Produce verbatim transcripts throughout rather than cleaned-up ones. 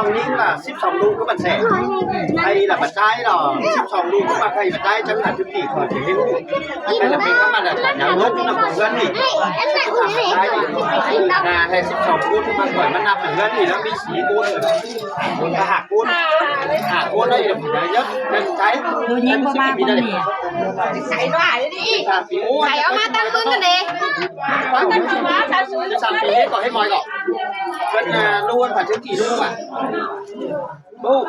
Song ꞌnị ꞌva síp song ꞌlụk ꞌcọ báu sẻ. Hay là bát ꞌchái lo, síp song ꞌlụk ꞌcọ ꞌva hay bát ꞌchái chắng là thứ kỷ khỏi thì hên. Hay là bên các bạn là cả nhà ꞌlụk nó cũng ꞌhướn ꞌnị. Là hay síp song ꞌlụk ꞌcọ ꞌva khỏi ꞌmắn ꞌnặp ꞌhướn ꞌnị nó ꞌmí sí ꞌcốn. Và hả ꞌcốn. Hả ꞌcốn ꞌnị là phải nhớ nhất. Nên cái. Tôi nhớ có ba con nè. Thảy ók ꞌmá táng ꞌmướng ꞌcọ đi. Sắm pí hết ꞌcọ, hết ꞌmoi ꞌcọ. Cơn, à, ꞌlụk ꞌcọ, phải thứ kỷ ꞌlụk ꞌcọ. Bố,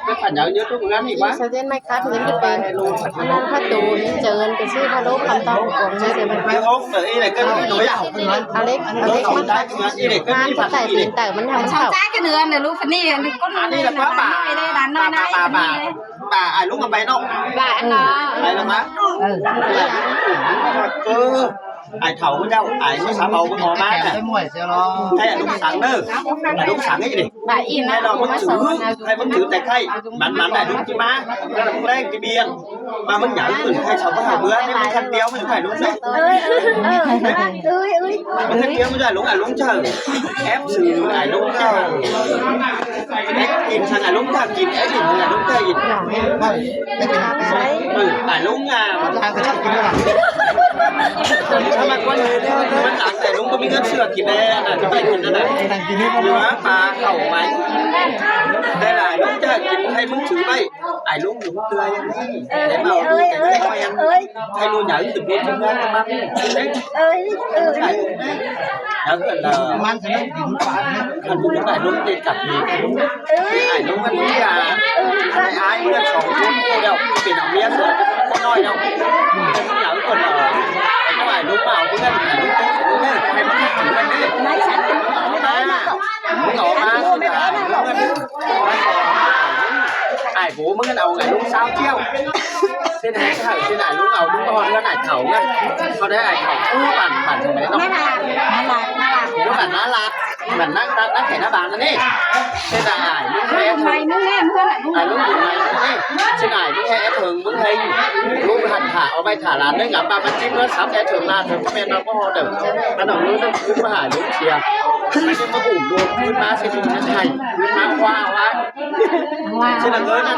cái phải nhớ nhớ ꞌlụk ꞌhướn ꞌnị ꞌquá. Sau tiên ꞌmạy cắp ꞌnhắng ꞌcọ pên. Ăn ꞌnặn pá tô ꞌnhắng ꞌchớ ꞌcọ ꞌsứ pá ꞌlốp khăm ꞌtong cuông ꞌnhắng ꞌcọ pên. Cái ốc ở đây là cơn ꞌnị nối à. Alex, Alex, ꞌmắn cắp. Ăn ꞌcọ tải tin tải ꞌmắn hăm song ꞌchó. Cái nưa này ꞌlụk ꞌnị, ꞌcốn ăn ꞌnị là ꞌquá bà, bà, bà, bà, bà, bà, ai ꞌlụk ꞌcọ pay ꞌnọ. Bà ăn ꞌnọ. Pay ꞌnọ ꞌmá. Ừ. Ai thảu ꞌmắn ꞌchạu, ai ꞌmắn sắm au ꞌmắn ók ꞌmá nè. Hay ai ꞌlụk sắng ꞌnớ. Ai ꞌlụk sắng ꞌnị. Bà in hay ꞌnọ ꞌmắn chứ, hay ꞌmắn chứ tải khay. ꞌMắn, ꞌmắn ai ꞌlụk ꞌchí ꞌmá. Cái là ꞌmắn ꞌlẹng ꞌchí biên. ꞌMá ꞌmắn nhả ꞌcứn khay sau ꞌcọ hảư bứa, ꞌnị ꞌmắn khăn tiếu ꞌmắn phải ꞌlụk ꞌnớ. Ôi, ôi. ꞌMắn khăn tiếu ꞌmắn ai ꞌlụk, ai ꞌlụk ꞌchớ. Ép sư ai ꞌlụk ꞌchớ. Ép kin săng ai ꞌlụk ꞌchớ kin, ép kin săng ai ꞌlụk ꞌchớ kin. Ừ, ai ꞌlụk à. Sao mà con, con ăn ai ꞌlụk ꞌcọ ꞌmí ꞌngớn sửa kin đe, nà, ꞌchí pay kin đe nà. Lứa pá khảu ꞌmá. Đây là ai ꞌlụk ꞌchớ kin, hay ꞌmắn chứ ꞌmá. Ai ꞌlụk ꞌlụk tưa ꞌnị. Ơ, ơi, ơi, ơi. Hay ꞌlụk nhảy từ ꞌlụk ꞌchớ ꞌmá ꞌmắn. Ơi, ơi. Đó là ꞌmắn. Khăn ꞌlụk ai ꞌlụk tết cặp thì. Ơi. Ai ꞌlụk ꞌmắn đi à. Ai ai ꞌmắn song ꞌcốn cô đéo. Pên ꞌnọng ꞌmía sửa. Cô nói đâu. Nhảy còn là. Ai ꞌlụk bảo ꞌmắn. Ai ꞌlụk tết ꞌmắn. Hay ꞌmắn. Nói sẵn. Ơ, ꞌmắn ók ꞌmá. Ơ, ꞌmắn ók ꞌmá. Ai bố ꞌmắn au ai ꞌlụk sáo ꞌchẹo. Xin hãy hãy xin ai ꞌlụk au ꞌlụk ꞌhọt ꞌhướn ai thảu ꞌnớ. Có đé ai thảu ꞌcứ bản bản thân đấy ꞌnọ. Ná lạt, ná lạt, ná lạt. ꞌCứ bản ná lạt, bản ná kẻ ná bản ꞌnị. Thế là ai ꞌlụk hé thơng. Ai ꞌlụk ꞌnị. Xin ai ꞌlụk hé thơng ꞌmắn hên. ꞌLụk hẳn thả, au ꞌmạy thả lạt ꞌnị ngắm ba ꞌmắn chip ꞌnớ sắm hé thơng lạt thơng có ꞌmen ꞌnọ có ꞌhọt đơm. Ăn ꞌnọng ꞌlụk ꞌnớ ꞌcứ ꞌmá ai ꞌlụk sia. Xin ꞌmá ủm đô ꞌcứ ꞌmá xin ꞌmá thầy, ꞌcứ ꞌmá khoa ꞌva. Wow. Xin là ꞌngớn ăn.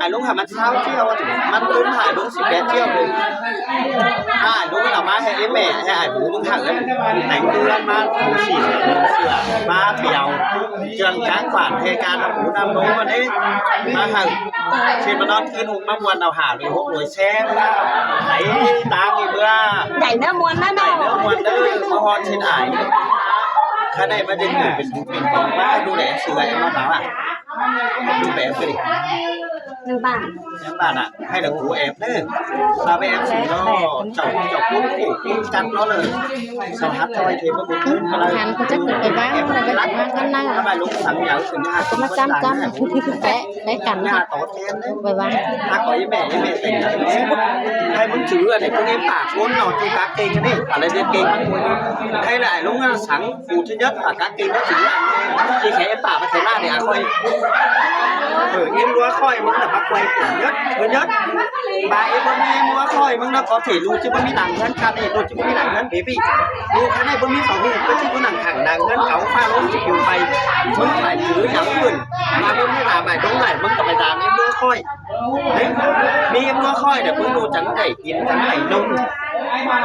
Ai ꞌlụk hả ꞌmắn sáo ꞌchẹo, ꞌmắn ꞌcứn hả ꞌlụk síp pét ꞌchẹo đê. Ai ꞌlụk ꞌmắn au ꞌmá hé ꞌmẹ, hé ai bố ꞌmắn hảư. Téng ꞌcứ ꞌmắn ꞌmá, ꞌmắn sửa, ꞌmắn sửa, ꞌmá piêu. Chương cáng khoản hé can ꞌnặm bố ꞌnặm ꞌnụ ꞌnị. ꞌMá hảư. Xin ꞌmá ꞌnón ꞌcứn ꞌhung ꞌmá ꞌmuôn au hả lụy hốc lụy seng. Đảy táng đi bưa. Đảy ꞌnớ ꞌmuôn ꞌnớ. Đảy ꞌnớ ꞌmuôn ꞌnớ. ꞌMá ꞌhọt xin ai. Khá đảy ꞌmá đen gửi pên, pên, pên, ꞌmá hảư đu đẻ sửa em ꞌmá bảo à. Đu đẻ sửa đi. Nương bản. Nương bản à. Hay là cú ép ꞌnớ. Sao ꞌmá ép sửa nó, chảu, chảu cú, cú, cú chăn nó là. Sao hát cho anh thêm có một. Hăn ꞌcọ chắc được cái bác, là cái bác ăn năng. ꞋMá ꞌlụk sắm nháo sửa nhà. Có ꞌmá chăm chăm. Bé, bé cắn. Nhà to Bái bai. Hák ꞌcọ ꞌmẹ, ꞌmẹ tỉnh. Hay ꞌmắn chứ ꞌnị ꞌcọ ꞌmắn pả ꞌcốn ꞌnọ ꞌchư cá kêng ꞌnị. Pả lai điên kêng ꞌmắn ꞌcốn. Hay là ai ꞌlụk ꞌnặn sắng, phủ thứ nhất pả cá kêng ꞌnặn chứ. Thì khék ꞌmắn pả ꞌmá khék ꞌnạ đi à khỏi. Ừ, ꞌmắn ꞌlúa khỏi ꞌmắn là bác quay thứ nhất, thứ nhất. Bà ꞌmắn ꞌmắn ꞌlúa khỏi ꞌmắn nó có thể lụt chứ ꞌmắn ꞌmí lăng ꞌhướn, cá đi lụt chứ ꞌmắn ꞌmí lăng ꞌhướn, baby. Lụt cá đi ꞌmắn ꞌmí sáu mươi, có chứ ꞌmắn nẳng thẳng lăng ꞌhướn, cáu pha lông chứ kiu bay. ꞌMắn phải chứ nhắm ꞌcứn. Mà ꞌmắn ꞌmí là bài đúng này, ꞌmắn có bài làm ꞌmắn ꞌlúa khỏi. Đấy, ꞌmí ꞌmắn ꞌlúa khỏi để ꞌmắn ꞌlụt chắng đảy kin, chắng đảy nông.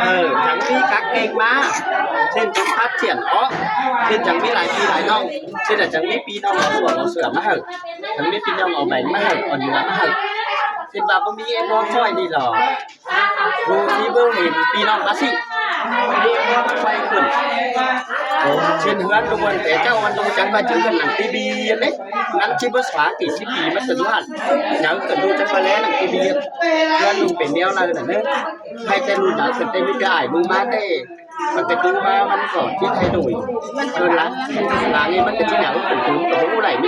Ờ, chắng ꞌmí cá kêng ꞌmá. Xin chắng phát triển ó. Xin chắng ꞌmí lai pi lai ꞌnọng. Xin là chắng ꞌmí pi ꞌnọng sửa, sửa ꞌmá hảư. Chắng ꞌmí pi ꞌnọng au bánh ꞌmá hảư, au nhựa ꞌmá hảư. Xin bà ꞌmắn ꞌmí ꞌmắn ꞌlúa khỏi đi lỏ. Lu sí bơ hên pi ꞌnọng bác sĩ. Đi ꞌmắn ꞌlúa khỏi khửn. Ơ, trên ꞌhướn ꞌlụk ꞌmắn té ꞌchạu ꞌmắn ꞌlụk chắng ꞌva chứ ꞌhướn nẳng tivi ꞌnị. Ngắn chứ bơ xóa kỉ sí pi ꞌmắn tứn ꞌhặn. Nháo tứn ꞌlụk chắng ꞌva lé nẳng tivi. ꞌHướn ꞌlụk pên ꞌnéo ꞌnặn ꞌnớ. Hay ꞌtẹ ꞌlụk nháo tứn ꞌtẹ ꞌmí ꞌchớ ai ꞌlụk ꞌmá ꞌtẹ. ꞌMắn ꞌtẹ ꞌlụk ꞌmá ꞌmắn ꞌcọ ꞌchí thay đổi. ꞌHướn lắm. Lăng ꞌnị ꞌmắn ꞌcọ ꞌchí nháo tứn tứn ꞌcọ ꞌhụ đảy ꞌmí.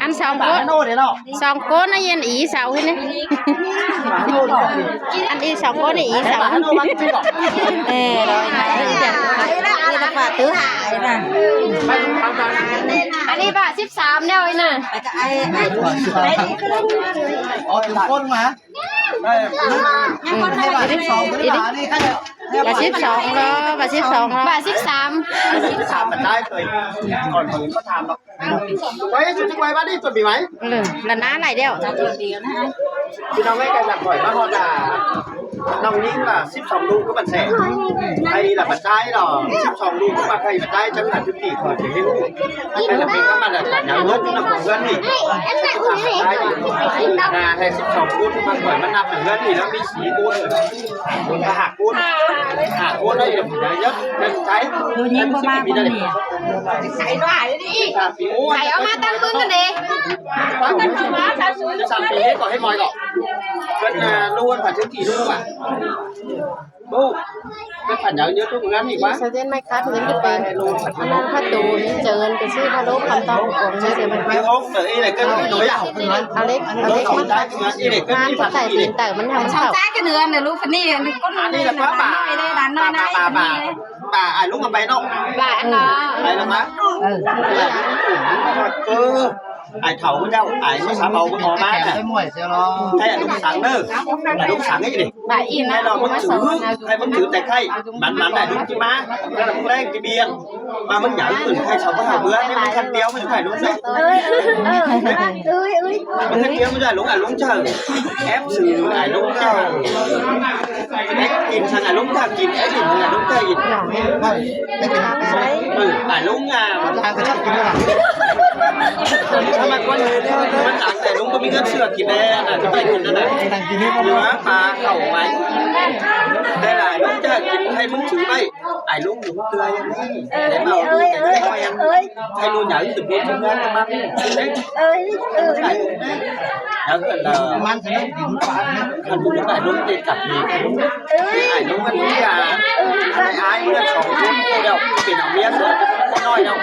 Ăn song ꞌcốn, song ꞌcốn ꞌnị ăn ꞌí sau ꞌhế ꞌnị. Ăn ꞌí song ꞌcốn ꞌnị ꞌí sau. Ê, rồi, ꞌnị là phả thứ hai nè. Ăn ꞌí bả síp sam ꞌnẹo ꞌnị nè. Ủa, từng ꞌcốn mà. Đây, bả síp song, bả síp song ꞌló, bả síp song ꞌló. Bả síp sam. Bả síp sam. Bả tai ꞌtới. Còn có tham lắm. Quay, chúng tôi quay bắn đi, chuẩn bị máy. Ừ, là ná lại đeo. ꞌPi ꞌnọng ơi, cái giặc hỏi bác họ là ꞌnọng ꞌnị là síp song ꞌlụk ꞌcọ bắn sẻ. Hay là bắn tai đó, síp song ꞌlụk ꞌcọ bắn, hay bắn tai chắc là thứ tỷ khỏi thì hên. Hay là mình các bạn là cả nhà ꞌhướn, ꞌnọng ꞌhướn ꞌnị. Bắn tai đi. Là hay síp song ꞌcốn ꞌcọ bắn khỏi bắn nắp ꞌhướn ꞌnị là ꞌmí sí ꞌcốn. Hả ꞌcốn. Hả ꞌcốn ꞌnị là phải nhất. Bắn tai. Tôi nhìn có ba con nè. Thảy au ꞌmá ꞌtáng ꞌmướng ꞌnặn đê. Sắm pí ꞌhế ꞌcọ ꞌhế ꞌmoi ꞌcọ. Cơn, à, ꞌlụk ăn phả thứ tỷ ꞌlụk à. Bố, cơn phả nhớ nhớ ꞌlụk ꞌnặn ꞌnị ꞌquá. Sau tiên ꞌmạy cắp ꞌnị ꞌcọ pên. Ăn ꞌnặn phả tù ꞌnị, chơ ăn ꞌcọ ꞌsứ phả ꞌlụk khăn tong cuông ꞌsứ ꞌsớ ꞌmắn. Cái hốc, ờ, ꞌí này cơn ꞌnị nối à. Áo lếc, áo lếc ꞌmắn. ꞌÍ này cơn ꞌnị phả thứ tỷ ꞌnị. Tải ꞌmắn hăng sau. Sau ꞌchái cái nứa này ꞌlụk ꞌnị, con ꞌnị là ꞌquá bà, bà, bà, bà, bà. Bà, à, ꞌlụk ăn pay ꞌnọ. Bà ăn ꞌnọ. Pay ꞌnọ ꞌquá. Ừ. Ải thảu ꞌmắn ꞌnẹo, ải ꞌmá sắm au ꞌmắn ꞌmo ꞌmá nè. Hay ải ꞌlụk sắng ꞌnớ. Ải ꞌlụk sắng ꞌnị. Bà in ꞌnị. Hay là ꞌmắn chứ, hay ꞌmắn chứ tẻ khay. Mắn mắn ải ꞌlụk ꞌchí ꞌmá. Hay là ꞌmắn ꞌlẹng ꞌchí biên. ꞌMá ꞌmắn nhảy ꞌcứn khay sau ꞌcọ hảư bứa, ꞌnị ꞌmắn khăn tiếu ꞌmắn ꞌchí ải ꞌlụk ꞌnớ. Ơ, ơ, ơ, ơi, ơi. ꞌMắn khăn tiếu ꞌmắn ꞌchí ải ꞌlụk, ải ꞌlụk ꞌchớ. Ép sư ải ꞌlụk ꞌchớ. Ép kin săng ải ꞌlụk ꞌchớ kin, ép kin săng ải ꞌlụk ꞌchớ kin. Ơ, ải ꞌlụk à. Sao mà con, con ăn ải ꞌlụk ꞌcọ ꞌmí ꞌngớn sửa kin đé, nà, ꞌchớ kin đé nà. Lứa pá khảu mai. Đây là ải ꞌlụk ꞌchớ kin hay ꞌmắn chứ ꞌvạy. Ải ꞌlụk ꞌlụk tươi. Ơ, ơi, ơi, ơi, ơi. Hay ꞌlụk nhảy từ ꞌlụk ꞌchớ ꞌmắn. Ơi, ơi, ơi. Nhảy là Khăn ꞌcọ ải ꞌlụk tết cặp thì ải ꞌlụk ꞌmắn đi à. Ai ai ꞌmắn song ꞌcốn ꞌcọ đeo. Pên áo ꞌmía sửa ꞌcốn ꞌnọi đeo.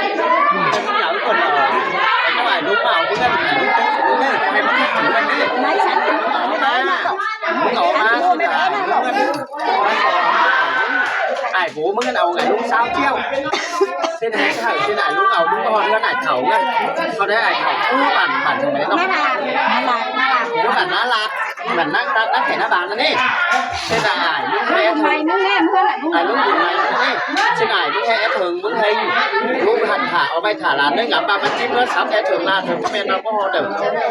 Cái áo ꞌcốn là ꞌcốn ải ꞌlụk bảo ꞌcốn ải ꞌlụk tết ꞌcốn ꞌnị. Hay ꞌmắn đi chửi ꞌmắn đi. ꞌMắn ꞌnọ ꞌmá. ꞌMắn ꞌnọ ꞌmá. Ải bố ꞌmắn au ải ꞌlụk sáu triệu. Xin hãy hãy xin ải ꞌlụk au ꞌlụk ꞌhọt ꞌngớn ải thảu ꞌngớn. Sau đé ải thảu ꞌcú bản bản thảu ꞌnị ꞌnọ. Ná là, ná là, ná là. ꞌLụk bản ná là. Bản ná, ná, ná kẻ ná bản ꞌnị. Thế là ải ꞌlụk hé ꞌlụk mày ꞌnớ, ꞌlụk mày ꞌnớ. Ải ꞌlụk mày ꞌnớ. Xin ải ꞌlụk hé ꞌlụk hên. ꞌLụk hẳn thả, au ꞌmạy thả là ꞌnớ ngắm ba bắt chip ꞌnớ sắm ꞌlụk là thơm có men nó có ho đậm.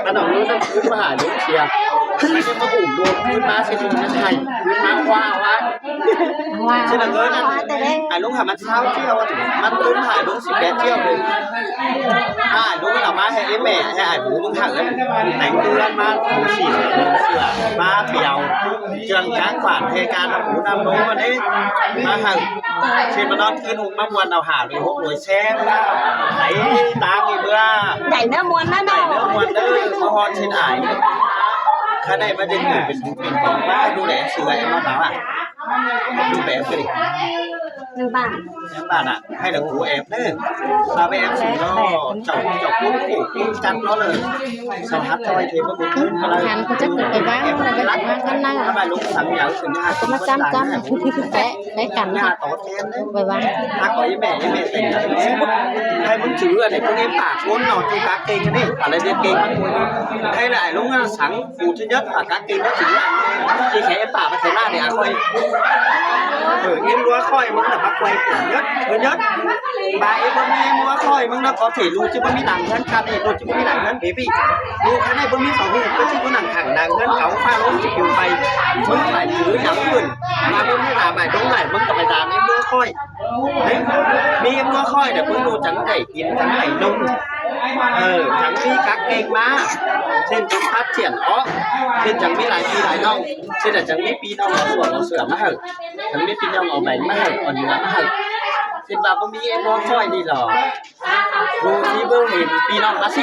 Ăn ꞌlụk ꞌnớ ꞌlụk hả ꞌlụk chia. Xin ꞌmá ủng hộ ꞌlụk ꞌmá xin ꞌlụk ꞌmá thầy. ꞌLụk ꞌmá khoa hoa. Wow. Xin ꞌlụk ơi, ải ꞌlụk hả ꞌmắn sáu triệu, ꞌmắn ꞌlụk hả ꞌlụk síp pét triệu. Ải ꞌlụk ꞌmắn au ꞌmá hê ꞌmẹ, hê ải bố ꞌmắn hả ꞌnị. Téng ꞌcứ ꞌmắn ꞌmá, ꞌlụk xỉn, ꞌlụk sửa, ꞌmá piêu. Trường cáng khoản hê can ꞌnặm bố ꞌnặm ꞌnụ ꞌnị. ꞌMá hả. Xin ꞌmá ꞌnón ꞌcứn ꞌhung ꞌmá ꞌmuôn au hả ꞌlụk ꞌhốc ꞌlụk xe. Đảy ta ꞌnị bưa. Đảy ꞌnớ ꞌmuôn ꞌnớ. Đảy ꞌnớ ꞌmuôn ꞌnớ, ꞌmá ꞌhọt xin ải. Khá đảy ꞌmá ꞌdệt gửi pên, pên, pên, ꞌmá đu đẻ sửa ꞌmá bảo à. Đu đẻ sửa đi. Em bạn. Em bạn à, hay là ꞌcú ép ꞌnớ. Sao ꞌmá ép sửa nó, chảu, chảu ꞌcốn khổ, ꞌcốn chăn nó lơ. Sao hát cho anh thấy có một ꞌcốn mà lơ. Hẳn ꞌcọ chắc ꞌcọ pay ꞌváng, ꞌmá ꞌváng ꞌcắn ná. ꞌMá ꞌlụk sắm nháo sửa nhà. ꞌCọ ꞌmá chăm chăm. Pé. Cái cắn. Nhà to thêm đấy. Bye bye. Hắc có ý mẹ, ý mẹ tỉnh. Hay ꞌmắn chứ à, để ꞌcốn em pả ꞌcốn nó, ꞌcốn cá kênh đấy. Phải là điện kênh ꞌmắn ꞌcốn. Hay là ải ꞌlụk sắm, ꞌcú thứ nhất là cá kênh nó chính là. Thì thấy em pả mà thấy là để à, thôi. Ừ, em lúa khỏi ꞌmắn là bắt quay thứ nhất, thứ nhất. Và em ꞌmắn em lúa khỏi ꞌmắn nó có thể lù chứ ꞌmắn ꞌmí nẳng hơn, cá thì lù chứ ꞌmắn ꞌmí nẳng hơn, baby. Lù cái này ꞌmắn ꞌmí sáu mươi, có chứ ꞌmắn nẳng thẳng nẳng hơn, cáu pha lông chứ kiểu bày. ꞌMắn phải chứ nắng ꞌcứn. Mà ꞌmắn ꞌmí là bài đúng này, ꞌmắn có bài làm em lúa khỏi. Đấy, ꞌmí em lúa khỏi để ꞌmắn ꞌlụk chắng đảy kin, chắng đảy nông. Ờ, chắng ꞌmí cá kênh ꞌmá. Xin chắng phát triển ó. Xin chắng ꞌmí lai ꞌpi lai ꞌnọng. Xin là chắng ꞌmí ꞌpi ꞌnọng sửa, sửa ꞌmá hảư. Chắng ꞌmí ꞌpi ꞌnọng au bánh ꞌmá hảư, au nhựa ꞌmá hảư. Xin ꞌva ꞌmắn ꞌmí em lúa khỏi đi lỏ. Bố sí bố hên ꞌpi ꞌnọng ꞌmá sí.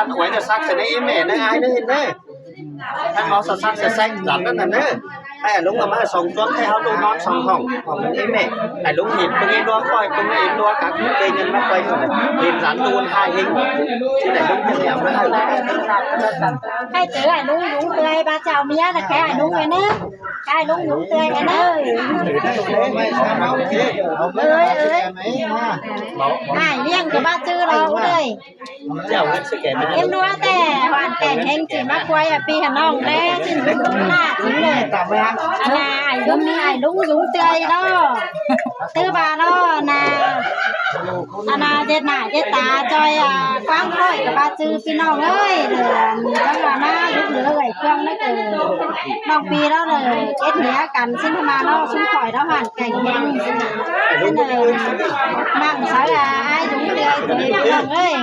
ꞌTan uối ꞌnị sắc sia ꞌnị ꞌmí ꞌmẹ ꞌnị ải ꞌnị ꞌnị. ꞌTan ꞌmo sắc sia sắc lắm ꞌnặn ꞌnị. Ải ꞌlống ꞌcọ ꞌmá song ꞌchuôn ꞌtẹ ꞌháu ꞌlống ꞌnón song hỏng hỏng ꞌnị ꞌmẹ. Ải ꞌlống hên ꞌpứng ꞌnị ꞌlúa ꞌcoi ꞌpứng ꞌnị ꞌlúa cắp ꞌpứng ꞌnị ꞌmá ꞌcoi ꞌnị. Hên dán ꞌlụk ꞌhại hên. ꞌChí ꞌnị ꞌlống ꞌchí ꞌnị ꞌmá ꞌhại. ꞌHáy chư ải ꞌlống dúng tươi ba chao ꞌmía ꞌnị, ải ꞌlống ꞌnị ꞌnớ. Ải ꞌlống dúng tươi ꞌnị ꞌnớ. Ơi, ơi. Ải ꞌliệng ꞌcọ ꞌva chư lo ꞌlới. Em ꞌlúa ꞌtẹ hoàn cảnh hên ꞌchí ꞌmá ꞌquái ꞌpi hả ꞌnọng ꞌnê, ꞌchí ꞌnị ꞌnạ ꞌchí ꞌnị. ꞌA ꞌnạ ải ꞌlống, ải ꞌlống dúng tươi lo. Thứ ba lo ꞌnạ. ꞌA ꞌnạ ꞌdệt ꞌnạ ꞌdệt ta ꞌchoi, ꞌa, ꞌquám khỏi ꞌcọ ꞌva chư ꞌpi ꞌnọng ơi. Lỏ, ꞌchí ꞌva ꞌmá dú lứa ải ꞌquám ꞌnị ꞌcọ ꞌnọng ꞌpi lo lỏ, ết nia căn ꞌsịn ꞌma lo, ꞌsúm khỏi lo hoàn cảnh hên. ꞌSịn lỏ, măng sáư ải dúng tươi ꞌcọ ꞌpi ꞌnọng ơi.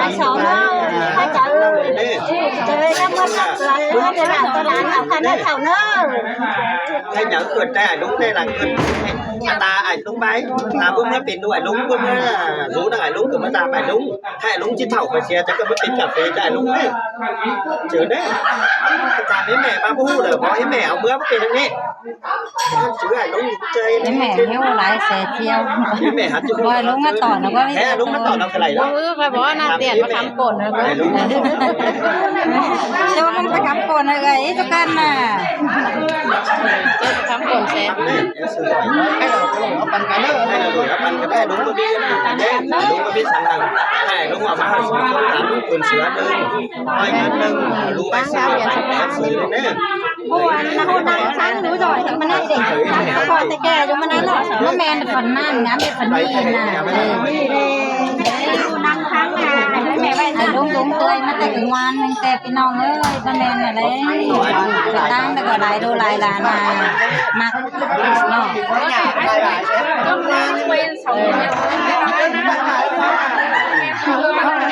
Ải sau ꞌnớ, ải sau ơi. Chư ꞌcọ ꞌmá ꞌmá tưa ꞌtưa ꞌtưa lả ꞌtưa lả ꞌnọng căn ꞌnớ sau ꞌnớ. Ải nhăng ꞌcọ ꞌtẹ ải ꞌlống ꞌtẹ lăng ꞌcọ. Ta ải ꞌlống ꞌmá, ta ꞌcọ ꞌmá pên ꞌlụk ải ꞌlống, ꞌcọ ꞌmá dú ꞌnăng ải ꞌlống, ꞌcọ ꞌmá ta ải ꞌlống. Ải ꞌlống ꞌchí thảu ꞌcọ sia, chắng ꞌcọ ꞌmá pên cà phê ꞌchoi ải ꞌlống ꞌnị. Chư ꞌnị. Ta ꞌmí ꞌmẹ ꞌmá ꞌhụ lỏ, bók ꞌmí ꞌmẹ au ꞌmưa ꞌmá pên ꞌnị. Chư ải ꞌlống ꞌchí ꞌnị. ꞌMí ꞌmẹ ꞌhiếu lai ꞌsớ ꞌchiêu. ꞌMí ꞌmẹ hẳn chư. Bók ꞌlống ꞌmá tỏn ꞌnọ ꞌquám. Hé, ꞌlống ꞌmá tỏn ꞌnọ ꞌcọ đảy lo. Ư, ꞌcoi bók ꞌnạ tiện ꞌmá khắm cổn ꞌnọ ꞌquám. Ải ꞌlống ꞌmá tỏn. ꞌChớ ꞌlống ꞌmá khắm cổn ꞌnọ ꞌcọ, ꞌí ꞌchớ căn ꞌnạ. ꞌChớ khắm cổn ꞌsớ. Áo păn cá nớ, áo păn cá nớ, đúng rồi, đi, đúng rồi, đi, sẵn sàng. Hai, đúng rồi, mà hai, sẵn sàng, đúng rồi, sửa, đúng rồi, hai, đúng rồi, đúng rồi, đúng rồi, sửa, đúng rồi, sửa, đúng rồi. โอ้ อันนั้นโหดนักช่างรู้จ่อยมันได้เด็กก่อนแต่แกอยู่มันนั่นหรอ ว่าแมนฝันนั่นงานเป็นฝันนี่นะ เออ นั่งค้างงานให้แม่ไว้นะ ลุงลุงเตยมาแต่กลางวันตั้งแต่พี่น้องเอ้ย ก็แมนอะไร ตั้งแต่ก็หลายดูหลายล้านมา มักเนาะ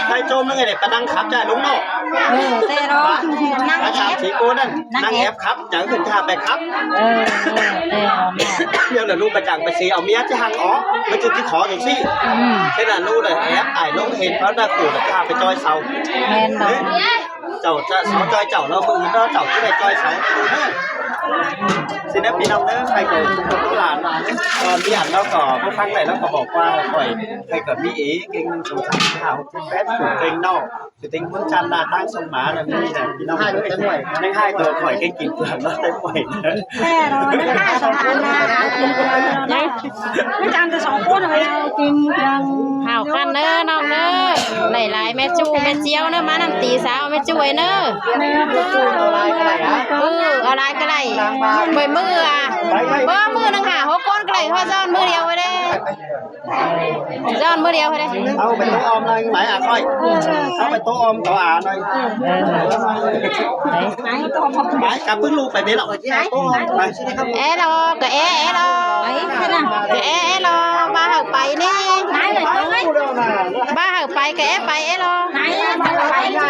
Hai chôm nó nghe để ta đang khắp chạy đúng không? เออ แต่เรานั่ง Ba แอฟ chăm chỉ cô nè, นั่ง นั่งแอฟ แอฟ khắp, chẳng cần thả về khắp. เออ เออ แต่เราเนี่ย Nhưng là lúc mà chẳng phải xì, ông biết chứ hăng ó, mới chưa cái khó được xì. อืม Thế là lúc này ép ải lông hên pháo ra phủ là thả về choi sau. แม่นบ่ Đấy. Chảo, chảo, sau choi chảo nó bự nó chảo cái này choi sau. Xin phép đi năm nữa, hai cậu cũng có làm mà. Còn đi ăn nó có, có thằng này nó có bỏ qua rồi khỏi. Hai cậu đi ý, kinh sống sáng hào, phép phủ kinh đâu. Thì tính muốn chăn là đang sống má là đi là đi năm. Hai đứa cái ngoài. Nhưng hai đứa khỏi kinh kinh thường nó tới quẩy. แต่เราไม่ได้สองคนนะ ไม่จำแต่สองคนเลย กินกัน เฮาคันเด้อน้องเด้อ หลายๆ แม่จู้แม่เจียวเด้อ มานำตีสาวแม่จู้ไอ้เด้อ เออ เอาหลายก็ได้ ไปมื้ออะ เบิ่มื้อหนึ่งห้าหกคนก็ได้ เพราะซ้อนมื้อเดียวไว้เด้ ซ้อนมื้อเดียวไว้เด้ Áo phải tô ôm này, máy à coi. Áo phải tô ôm có à này. ไป กลับเพิ่งลูกไปไหมหรอ ไป แอลอ ก็แอ แอลอ ไป ก็แอ แอลอ บ้าเฮาไปนี่ ไปเลย ไปเลย บ้าเฮาไป ก็แอ ไป แอลอ ไป ไป ไป